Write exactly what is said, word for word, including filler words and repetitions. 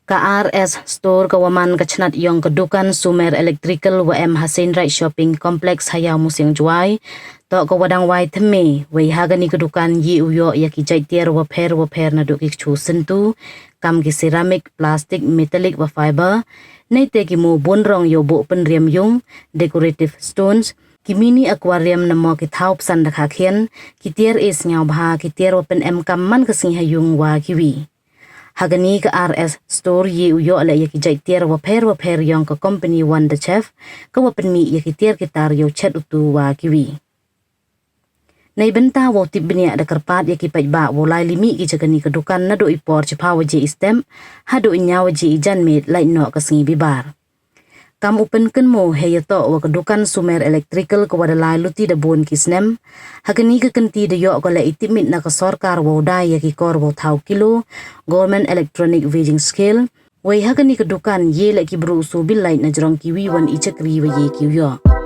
Ka R S Store ka wa man ka chnat yong ka dukan Sumer Electrical wa em ha Seinraij Shopping Complex ha Iawmusiang Jowai, toh ka wa dang wai thymme, wei ha kani ka dukan ye u yoh ya ki jait tiar wa pher wa pher naduh ki kchu syntu, kam ki ceramic, plastic, metallic wa fiber, neite ki mo bun rong yow buh pynriam yung, decorative stones, ki mini aquarium namo ki thaw psan da kha khian, ki tiar e sñiaw bha, ki tiar wa pynemkam man ka sngi ha yung wa kiwi. Ha kani ka R S Store ye u yoh leh ya ki jait tiar wa pher wa pher yong ka company Wonder Chef, ka wa pynmih ya ki tiar ki tar yow chet utu wa kiwi. Neibynta wow tip bniah da kyrpad ya ki paidbah wow lai limih ki cha kani ka dukan naduh i por chiphaw waje i step haduh i ñiaw waje i janmiet lait noh ka sngi bibar. Kam u pynkynmaw, hei ya toh wa ka dukan Sumer Electrical ka wa da lai luti da bun ki snem, ha kani ka kynti da yoh ko leh i tipmit na ka sorkar wow dai ya ki kor wow thaw kilo, Government Electronic Weighing Scale, wei ha kani ka dukan ye leh ki bru u su bill lait na jrong kiwi wan i chakri wa ye ki u yoh.